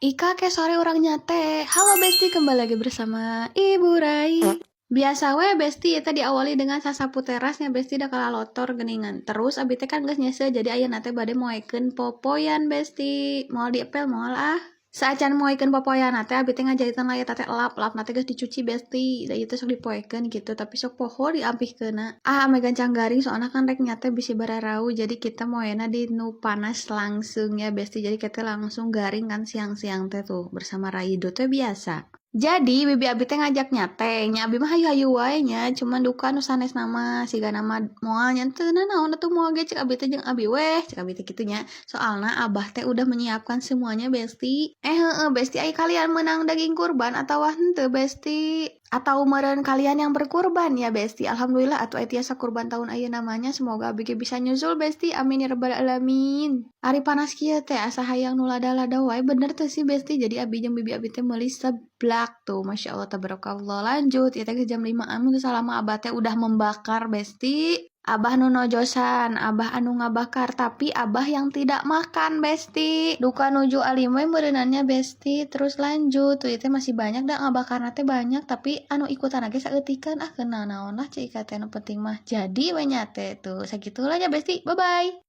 Ika ke sore urang nyate. Halo Besti, kembali lagi bersama Ibu Rai. Biasa we, Besti, eta diawali dengan sasapu terasnya, Besti, da kalalotor geningan. Terus abi teh kan geus nyeseu, jadi ayeuna teh bade moekeun popoyan, Besti. Moal diepel moal ah. Saacan moekeun popoyan teh, abi teh ngajaitan lah eta teh elap, elap teh geus dicuci, Besti. Da ieu teh sok dipoekeun gitu, tapi sok poho diampihkeunna. Ah, ame gancang garing, soalna kan rek nyate bisi bararau, jadi kita moena di nu panas langsung ya, Besti. Jadi kita langsung garing kan siang-siang teh tuh bersama Raido teh biasa. Jadi bibi abi teh ngajak nyate, nya abi mah hayu-hayu wae nya, cuman duka nu sanes nama, sigana mah moal nya, teu naon atuh moal ge, cek abi teh, jeung abi weh, cek abi teh kitu nya. Soalna abah teh udah menyiapkan semuanya, Besti. Eh, heeh, Besti, ai kalian menang daging kurban atau henteu, Besti? Atau meureun kalian yang berkurban ya, Besti? Alhamdulillah atuh aya tiasa kurban tahun ayeuna mah nya, semoga abi ge bisa nyusul, Besti. Amin ya rabbal alamin. Ari panas kieu teh asa hayang nu lada-lada wae, bener teu sih, Besti? Jadi abi jeung bibi abi teh meuli seblak tuh, Masya Allah tabarakallah. Lanjut, ieu teh jam 5an mun teu salah mah, abah teh udah membakar, Besti. Abah nu nojosan, abah anu ngabakar, tapi abah yang tidak makan, Besti. Duka nuju alim we meureunannya, Besti. Terus lanjut, tuh ieu teh masih banyak da ngabakarna teh banyak, tapi anu ikutan ge saeutikan, ah, keuna naon lah ceu Ika teh, nu penting mah jadi we nyate tuh. Sagitulah ya, Besti. Bye bye.